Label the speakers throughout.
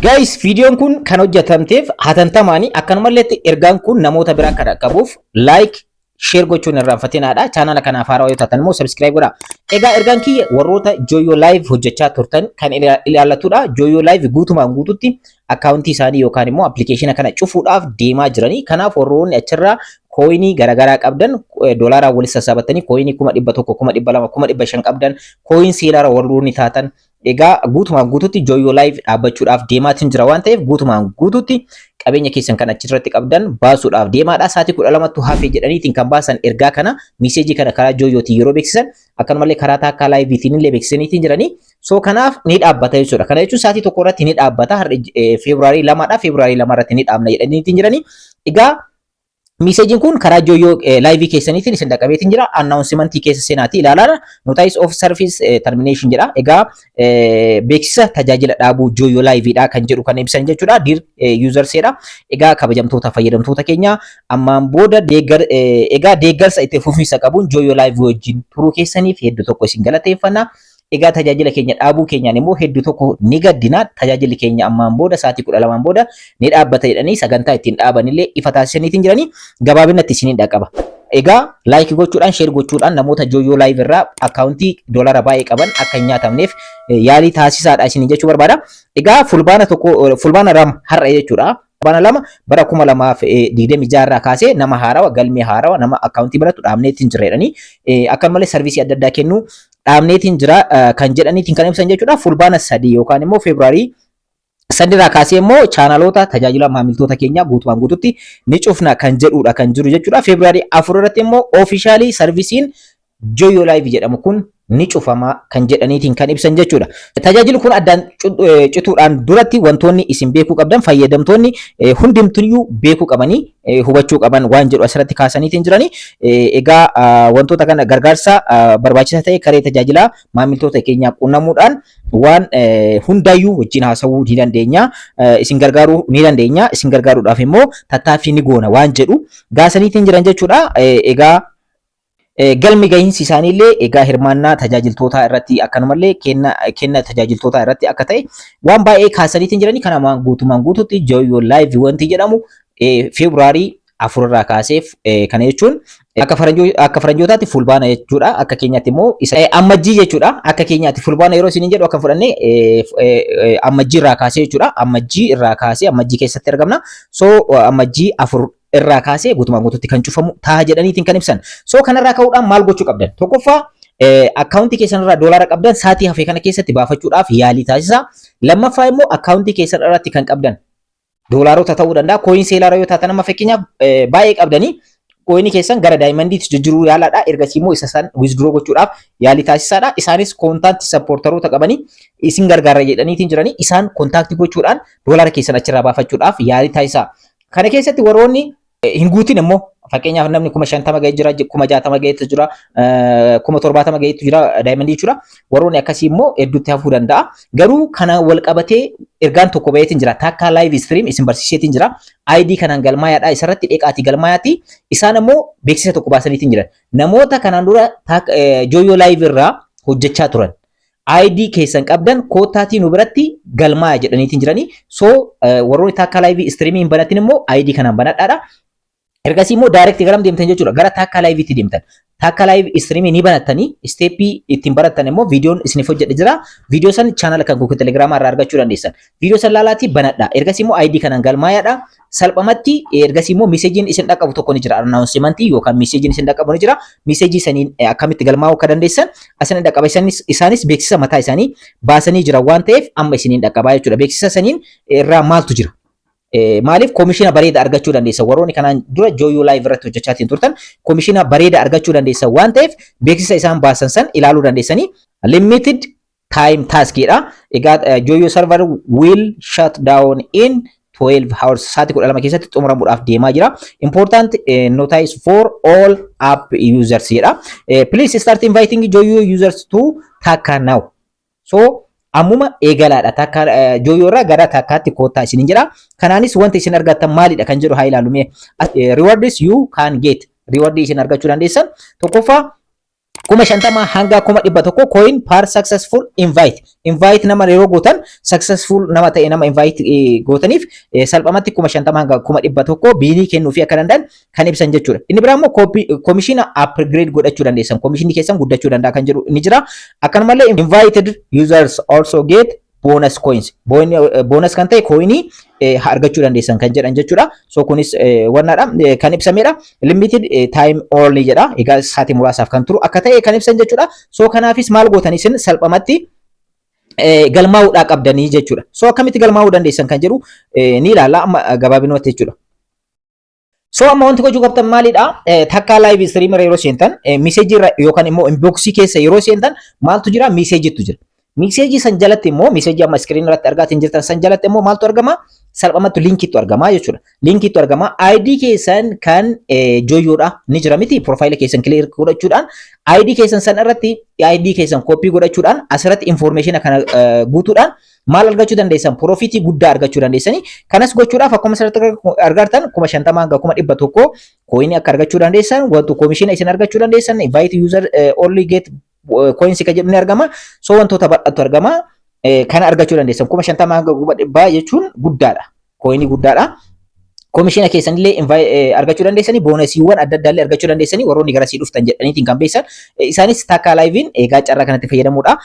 Speaker 1: Guys, viidiyoon kun kan hojjetamteef hatantamaanii, akkanumallee ergaan kun namoota biraa akka dhaqqabuuf like, share gochuun irraanfatinaadha. Chaanala kanaaf haarawaa yoo taatan immoo subscribe godhaa. Egaa ergaan kiyya warroota Joyo Live hojjechaa turtan kan ilaallatudha. Joyo Live guutumaan guututti akkaawuntii isaanii yookaan immoo appilikeeshina kana cufuudhaaf deemaa jiranii. Kanaaf warroonni achirraa kooyinii garaagaraa qabdan, doolaaraan walitti sassaabattanii kooyinii 100,000, 200,000, 500,000 qabdan, coin seller warroonni taatan, egaa guutumaan guututti Joyo Live dhaabbachuudhaaf deemaatiin jira waan ta'eef, guutumaan guututti qabeenya keessan kan achirratti qabdan baasuudhaaf deemaadha. Sa'aatii 12ttu hafee jedhaniitiin kan baasan ergaa kana, miiseejii kana karaa Joyootiin yeroo beeksisan, akkanumallee karaa Taakkaa Liveiitiin illee beeksisaniitiin jiranii. So kanaaf ni dhaabbata jechuudha. Kana jechuun sa'aatii 1 irratti ni dhaabbata. Har'a Feebruaarii 2dha. Feebruaarii 2 irratti ni dhaabna jedhaniitiin jiranii. Egaa miiseejiin kun karaa Joyo Liveii keessaniitiin isin dhaqqabeetiin jira. Announcementii keessa seenaatii ilaalaa. Notice of service termination jedha. Egaa beeksisa tajaajila dhaabuu Joyo Liveiidha kan jedhu kan ibsan jechuudha. Dear usersedha. Egaa kabajamtoota fayyadamtoota keenya, ammaan booda egaa deeggarsa itti fufiinsa qabuun Joyo Live wajjin turuu keessaniif hedduu tokko isin galateeffanna. Egaa tajaajila keenya dhaabuu keenyaan immoo hedduu tokko ni gaddina. Tajaajilli keenya ammaan booda sa'aatii 12n booda ni dhaabbata jedhanii sagantaa ittiin dhaabanillee ifa taasisaniitiin jiranii, gabaabinatti isiniin dhaqqaba. Egaa like gochuudhaan, share gochuudhaan namoota Joyo Live irraa akkaawuntii doolara baay'ee qaban akka hin nyaatamneef yaalii taasisaadha isiniin jechuu barbaada. Egaa Fulbaana 1, Fulbaana 2 har'a jechuudha. Fulbaana 2 bara 2026 irraa kaasee nama haarawa, galmee haarawa, nama akkaawuntii banatu dhaabneetiin jira jedhanii, akkanumallee sarviisii adda addaa kennuu dhaabneetiin jira kan jedhaniitiin kan ibsan jechuudha. Fulbaana 3 yookaan immoo Feebruaarii 3rraa kaasee immoo chaanaloota tajaajila maamiltoota keenyaa guutumaan guututti ni cufna kan jedhudha kan jiru jechuudha. Feebruaarii 4 irratti immoo officially sarvisiin Joyo Live jedhamu kun ni cufama kan jedhaniitiin kan ibsan jechuudha. Tajaajilli kun addaan cituudhaan duratti wantoonni isin beekuu qabdan, fayyadamtoonni hundumtuyyuu beekuu qabanii hubachuu qaban waan jedhu asirratti kaasaniitiin jiranii. Egaa wantoota kana gargaarsa barbaachisaa ta'e karee tajaajilaa maamiltoota keenyaa qunnamuudhaan waan hundaayyuu wajjin haasawuu ni dandeenya. Isin gargaaruu ni dandeenya. Isin gargaaruudhaaf immoo tattaaffii ni goona waan jedhu gaasaniitiin jiran jechuudha. Egaa galmi gahiinsi isaaniillee egaa hirmaannaa tajaajiltootaa irratti, akkanumallee kenna tajaajiltootaa irratti akka ta'e waan baay'ee kaasaniitiin jiranii. Kana guutumaan guututti Joyo Live wanti jedhamu Feebruaarii 4 irraa kaaseef, kana jechuun akka faranjootaatti Fulbaana jechuudha. Akka keenyaatti immoo isa Ammajjii jechuudha. Akka keenyaatti Fulbaana yeroo isiniin jedhu akka fudhanne Ammajjii irraa kaasee jechuudha. Ammajjii irraa kaasee, Ammajjii keessatti argamna. So Ammajjii 4 irraa kaasee guutumaan guututti kan cufamu ta'a jedhaniitiin kan ibsan. So kanarraa ka'uudhaan maal gochuu qabdan? Tokkoffaa, akkaawuntii keessan irraa doolaara qabdan sa'aatii hafee kana keessatti baafachuudhaaf yaalii taasisaa. Lammaffaa immoo akkaawuntii keessan irratti kan qabdan doolaarota ta'uu danda'a. Coin seller yoo taatan, amma fakkeenyaaf baay'ee qabdanii, kooyinii keessan gara daayimandiitti jijjiiruu yaalaadha. Ergasii immoo isa san withdraw gochuudhaaf yaalii taasisaadha. Isaanis contact supporteroota qabanii isin gargaara jedhaniitiin jiranii, isaan contact gochuudhaan doolaara keessan achirraa baafachuudhaaf yaalii taasisaa. Kana keessatti warroonni hin guutin immoo, fakkeenyaaf namni 50,000 ga'ee jira, 60,000 ga'eetu jira, 70,000 ga'eetu jira daayimandii jechuudha. Warroonni akkasii immoo hedduutti hafuu danda'a. Garuu kana wal qabatee ergaan tokko baheetiin jira. Takka live stream isin barsiiseetiin jira. ID kanaan galmaayaadha. Isarratti dheqaatii galmaayaati. Isaan immoo beeksisa tokko baasaniitiin jiran. Namoota kanaan dura Joyo Live irraa hojjechaa turan, ID keessan qabdan koottaatii nu biratti galmaaya jedhaniitiin jiranii. So warroonni Takka live streamii hin banatin immoo ID kanaan banadhaadha. Ergasii immoo direct garam deemtan jechuudha? Gara Takka Liveiitti deemtan. Takka live streamii ni banattanii, steppii ittiin barattan immoo viidiyoon isiniif hojjedhe jira. Viidiyoo san chaanala kan Google Telegram irraa argachuu dandeessan. Viidiyoo san laalaatii banadha. Ergasii immoo ID kanaan galmaayaadha. Salphumatti ergasii immoo meesejiin isin dhaqqabu tokko ni jira. Announcementii yookaan meesejiin isin dhaqqabu ni jira. Meesejii saniin akkamitti galmaa'uu akka dandeessan asin dhaqqaba. Isaanis beeksisa mataa isaanii baasanii jira waan ta'eef amma isiniin dhaqqabaa jechuudha. Beeksisa saniin irraa maaltu jira? Maaliif koomishina bareeda argachuu dandeessa? Warroonni kanaan dura Joyo Live irratti hojjechaatiin turtan koomishina bareeda argachuu dandeessa waan ta'eef, beeksisa isaan baasan san ilaaluu dandeessanii. Limited time taskiidha. Egaa Joyo server will shut down in 12 hours, sa'aatii 12 keessatti xumuramuudhaaf deemaa jira. Important notice for all app users jedha. Please start inviting Joyo users to Taka now. So ammuma eegalaadha. Takka Joyo irraa gara Takkaatti koottaa isiniin jedha. Kanaanis wanti isin argattan maalidha kan jedhu haa ilaalu mee. Rewards you can get. Rewardii isin argachuu dandeessan. Tokkoffaa 50,000 hanga 100,000 coin per successful invite. Invite nama yeroo gootan, successful nama ta'e, nama invite gootaniif salphumatti 50,000 hanga 100,000 biinii kennuufii akka danda'an kan ibsan jechuudha. Inni biraa immoo komishina upgrade godhachuu dandeessan. Komishinii keessan guddachuu danda'a kan jedhu ni jira. Akkanumallee invited users also get bonus coins. Bonus kan ta'e coinii argachuu dandeessan kan jedhan jechuudha. So kunis wannaadha kan ibsamedha. Limited time only jedha. Egaa sa'aatii muraasaaf kan turu akka ta'e kan ibsan jechuudha. So kanaafis maal gootan isin salphumatti galmaa'uudhaa qabdanii jechuudha. So akkamitti galmaa'uu dandeessan kan jedhu ni ilaalla amma gabaabinumatti jechuudha. So amma wanti gochuu qabdan maalidha? Takkaa live streamer yeroo seentan, messageii irra yookaan immoo inboxii keessa yeroo seentan maaltu jira? Messageiitu jira. Messageii san jalatti immoo, messageii amma screen irratti argaatiin jirtan san jalatti immoo maaltu argama? Salphumatti linkiitu argama jechuudha. Linkiitu argama. ID keessan kan Joyyoodha ni jira miti, profileii keessan clear godhachuudhaan ID keessan san irratti ID keessan copy godhachuudhaan asirratti information kana guutuudhaan maal argachuu dandeessan? Profitii guddaa argachuu dandeessanii. Kanas gochuudhaaf akkuma asirratti argartan 50,000 hanga 100,000 coinii akka argachuu dandeessan, wantu koomishina isin argachuu dandeessan, invite user only get coins kan jedhu ni argama. So wantoota bal'aatu argama. Kana argachuu dandeessan. 50,000 hanga 100,000 jechuun guddaadha. Coinii guddaadha. Koomishina keessanillee argachuu dandeessanii, bonusiiwwan adda addaallee argachuu dandeessanii, warroonni garasii dhuftan jedhaniitiin kan beeksisan. Isaanis takkaa liveiin egaa carraa kanatti fayyadamuudha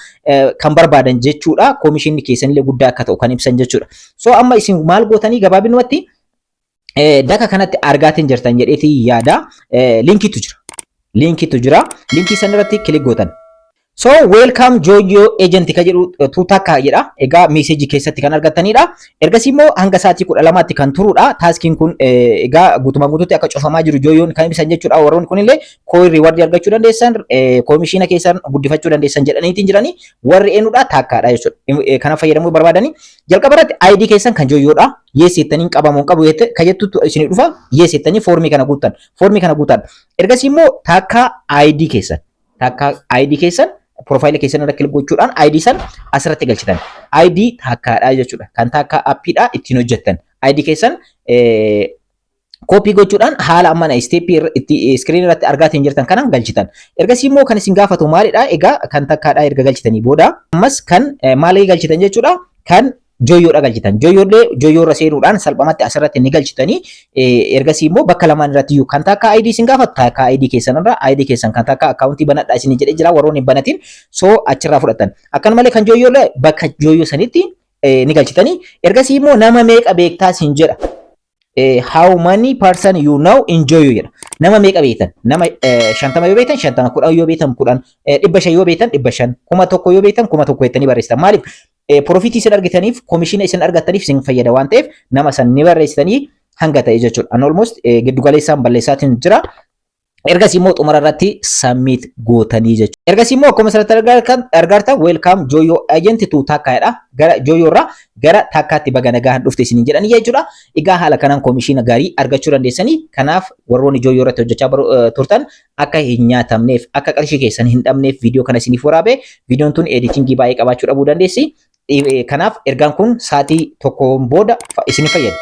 Speaker 1: kan barbaadan jechuudha. Koomishinni keessanillee guddaa akka ta'u kan ibsan jechuudha. So amma isin maal gootanii gabaabinumatti daka kanatti argaatiin jirtan jedheetii yaada. Linkiitu jira. Linkiitu jira. Linkii san irratti click gootan. So "Welcome Joyo agent" ka jedhu to takka jedha. Egaa messageii keessatti kan argattanidha. Ergasii immoo hanga sa'aatii 12tti kan turudha. Taskiin kun egaa guutumaan guutuutti akka cufamaa jiru Joyoon kan ibsan jechuudha. Warroonni kunillee coin rewardii argachuu dandeessan, koomishina keessan guddifachuu dandeessan jedhaniitiin jiranii warri eenyudha, takkaadha jechuudha. Kana fayyadamuu barbaadanii jalqaba irratti ID keessan kan Joyoodha. Yes jettanii qabamuun qabu ka jettutu isinii dhufa. Yes jettanii foormii kana guuttan. Foormii kana guutan. Ergasii immoo takka ID keessan. Takka ID keessan profileii keessan irra click gochuudhaan ID san asirratti galchitan. ID takkaadha jechuudha. Kan takka appiidha ittiin hojjettan. ID keessan copy gochuudhaan haala amma stepii itti screen irratti argaatiin jirtan kanaan galchitan. Ergasii immoo kan isin gaafatu maalidha? Egaa kan takkaadha erga galchitanii booda ammas kan maalii galchitan jechuudha? Kan Joyyoodha galchitan. Joyyoollee Joyyoo irra seenuudhaan salphumatti asirratti ni galchitanii, ergasii immoo bakka lamaan irratti iyyuu kan takka ID isin gaafatu, takka ID keessan irra ID keessan kan takka accountii banadhaa isin jedhee jira, warroonni hin banatin so achirraa fudhatan. Akkanumallee kan Joyyoollee bakka Joyyoo sanitti ni galchitanii, ergasii immoo nama meeqa beektaa isin jedha. "How many person you know in Joyo" jedha. Nama meeqa beektan? Nama 50 yoo beektan 50, 10 yoo beektan 10, 500 yoo beektan 500, 1000 yoo beektan 1000 jettanii barreessitan. Maaliif? Profitii isin argataniif, koomishina isin argattaniif isin fayyada waan ta'eef nama san ni barreessitanii hanga ta'e jechuudha. An almost giddugaleessaan balleessaatiin jira. Ergasii immoo xumura irratti submit gootanii jechuudha. Ergasii immoo akkuma asirratti argartan "Welcome Joyo agent to takka" jedha. Gara Joyo irraa gara takkaatti baga nagaan dhufte isiniin jedhanii jechuudha. Egaa haala kanaan koomishina gaarii argachuu dandeessanii. Kanaaf warroonni Joyo irratti hojjechaa turtan akka hin nyaatamneef, akka qarshii keessan hin dhabneef viidiyoo kana isiniif waraabe. Viidiyoon tun editingii baay'ee qabaachuu dhabuu dandeessi. Kanaaf ergaan kun sa'aatii tokkoon booda isin fayyadu.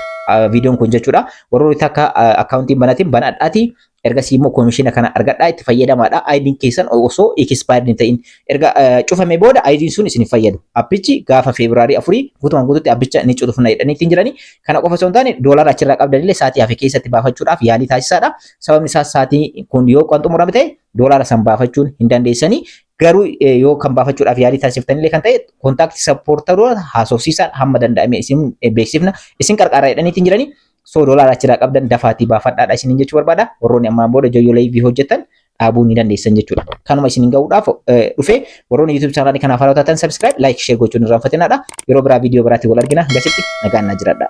Speaker 1: Viidiyoon kun jechuudha. Warroonni takka accountiin banatin banadhaatii ergasii immoo koomishina kana argadhaa, itti fayyadamaadha. ID'n keessan osoo expired hin ta'in, erga cufame booda ID'n sun isin fayyadu. Appichi gaafa February 4 guutumaan guututti appicha ni cufna jedhanii ittiin jiranii. Kana qofa osoo hin taane doolaara achirraa qabdanillee sa'aatii hafe keessatti baafachuudhaaf yaalii taasisaadha. Sababni isaas sa'aatii kun yoo kan xumurame ta'e doolaara san baafachuun hin dandeessanii. Garuu yoo kan baafachuudhaaf yaalii taasiftanillee kan ta'e contact supporteroota haasofsiisaan hamma danda'ame isin beeksifna, isin qarqaara jedhanii ittiin jiranii. So doolaara achirraa qabdan dafaatii baafadhaadha isiniin jechuu barbaada. Warroonni ammaan booda Joyyoo liveii hojjetan dhaabuu ni dandeessan jechuudha. Kanuma isiniin gahuudhaaf dhufe. Warroonni YouTube channelii kanaaf haaraa taatan subscribe, like, share gochuun irraanfatinaadha. Yeroo biraa viidiyoo biraatti wal argina. Gasitti nagaan naa jiraadha.